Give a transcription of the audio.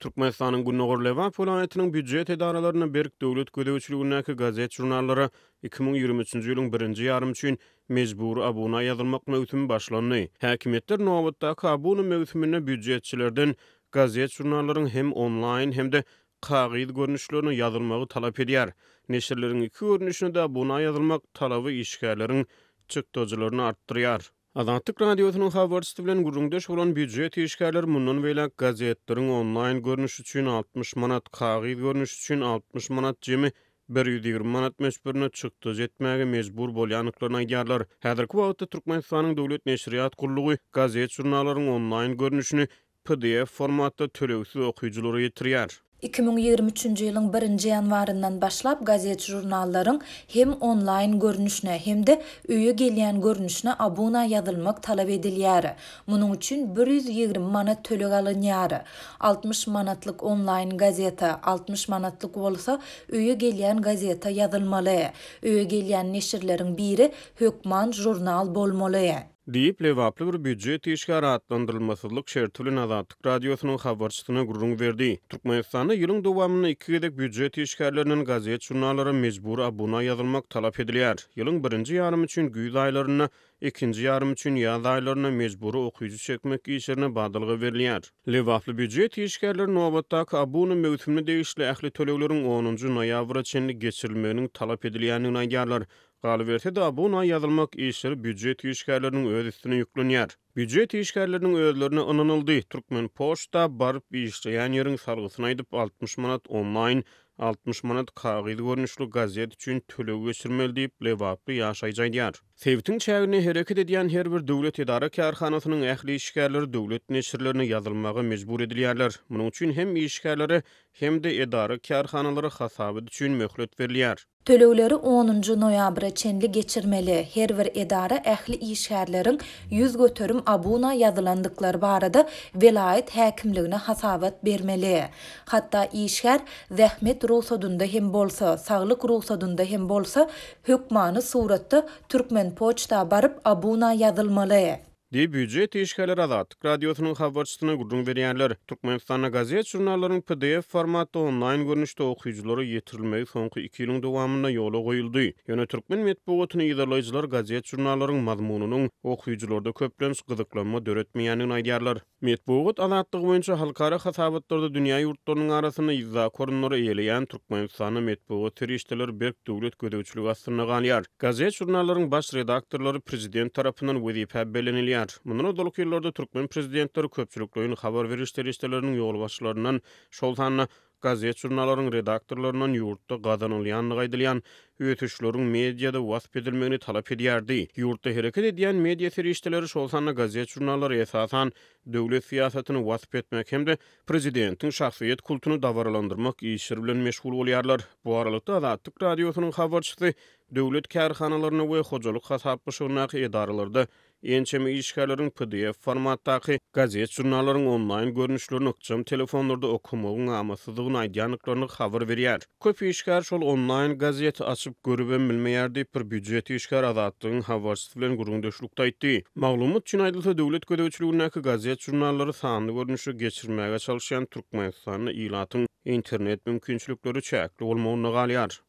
Türkmenistanyň gündogar Lebap welaýatynyň býujet edaralarynda berk döwlet gözegçiligindäki gazet-žurnallara 2023-nji ýylyň birinji ýarymy üçin mejbury abuna ýazylmak möwsümi başlandy. Häkimiýetler nobatdaky abuna möwsüminde býujetçilerden gazet-žurnallaryň hem onlaýn, hem-de kagyz görnüşlerine ýazylmagy talap edýär. Neşirleriň iki görnüşine-de abuna ýazylmak talaby işgärleriň çykdajylaryny artdyrýar. Azatlyk Radiosynyň habarçysy bilen gürrüňdeş bolan býujet işgärleri mundan beýläk gazetleriň onlaýn görnüşi üçin 60 manat, kagyz görnüşi üçin 60 manat, jemi 120 manat möçberinde çykdajy etmäge mejbur bolýandyklaryny aýdýarlar. Häzirki wagtda Türkmenistanyň Döwlet neşirýat gullugy gazet-žurnallaryň onlaýn görnüşini pdf formatda tölegsiz okyjylara ýetirýär. 2023-nji ýylyň birinji ýanwaryndan başlap gazet-žurnallaryň hem onlaýn görnüşine, hem-de öýe gelýän görnüşine abuna ýazylmak talap edilýär. Munuň üçin 120 manat töleg alynýar. 60 manatlyk onlaýn gazete, 60 manatlyk bolsa öýe gelýän gazete ýazylmaly. Öýe gelýän neşirleriň biri hökman žurnal bolmaly. Diýip, lebaply bir býujet işgäri atlandyrylmasyzlyk şerti bilen Azatlyk Radiosynyň habarçysyna gürrüň berdi. Türkmenistanda ýylyň dowamynda iki gezek býujet işgärlerinden gazet-žurnallara mejbury abuna ýazylmak talap edilýär. Ýylyň birinji ýarymy üçin güýz aýlarynda, ikinji ýarymy üçin ýaz aýlarynda mejbury okyjy çekmek işlerine badalga berilýär. Lebaply býujet işgärleri nobatdaky abuna möwsümine degişli ähli tölegleriň onunjy noýabra çenli geçirilmeginiň talap edilýändigini aýdýarlar. Galyberse-de, abuna ýazylmak işleri býujet işgärleriniň öz üstüne ýüklenýär. Býujet işgärleriniň özlerine ynanyldy, Türkmenpoçta baryp işleýän ýeriň salgysyny aýdyp, 60 manat onlaýn, 60 manat kagyz görnüşli gazet üçin töleg geçirmeli diýip, lebaply ýaşaýjy aýdýar. Sebitiň çäginde hereket edýän her bir döwlet edara-kärhanasynyň ähli işgärleri döwlet neşirlerine ýazylmaga mejbur edilýärler. Munuň üçin hem işgärlere, hem-de edara-kärhanalara hasabat üçin möhlet berilýär. Tölegleri onunjy noýabra çenli geçirmeli. Her bir edara ähli işgärleriň 100% abuna ýazylandyklary barada welaýat häkimligine hasabat bermeli. Hatda işgär zähmet rugsadynda hem bolsa, saglyk rugsadynda hem bolsa, hökmany suratda Türkmenpoçta baryp abuna ýazylmaly. Diýip, býujet işgärleri Azatlyk Radiosynyň habarçysyna gürrüň berýärler. Türkmenistanda gazet-žurnallaryň pdf formatda onlaýn görnüşde okyjylara ýetirilmegi soňky iki ýylyň dowamynda ýola goýuldy. Ýöne türkmen metbugatyny yzarlaýjylar gazet-žurnallaryň mazmunynyň okyjylarda köplenç gyzyklanma döretmeýändigini aýdýarlar. Metbugat azatlygy boýunça halkara hasabatlarda dünýä ýurtlarynyň arasynda yzdaky orunlary eýeleýän Türkmenistanda metbugat serişdeleri berk döwlet gözegçiligi astynda galýar. Gazet-žurnallaryň baş redaktorlary prezident tarapyndan wezipä bellenilýär. Mundan ozalky ýyllarda türkmen prezidentleri köpçülikleýin habar beriş serişdeleriniň ýolbaşçylaryndan, şol sanda gazet-žurnallaryň redaktorlaryndan ýurtda gazanylýandygy aýdylýan ösüşleriň mediada wasp edilmegini talap edýärdi. Ýurtda hereket edýän media serişdeleri, şol sanda gazet-žurnallar esasan döwlet syýasatyny wasp etmek hem-de prezidentiň şahsyýet kultuny dabaralandyrmak işleri bilen meşgul bolýarlar. Bu aralykda, Azatlyk Radiosynyň habarçysy döwlet kärhanalarynda we hojalyk hasaplaşygyndaky edaralarda Ençeme işgärleriň pdf formatdaky gazet-žurnallaryň onlaýn görnüşlerini ykjam telefonlarda okamagyň amatsyzdygyny aýdýandyklaryny habar berýär. Köp işgär şol onlaýn gazeti açyp görübem bilmeýär diýip, bir býujet işgäri Azatlygyň habarçysy bilen gürrüňdeşlikde aýtdy. Maglumat üçin aýdylsa, döwlet gözegçiligindäki gazet-žurnallary sanly görnüşe geçirmäge çalyşýan Türkmenistanda ilatyň internet mümkinçilikleri çäkli bolmagynda galýar.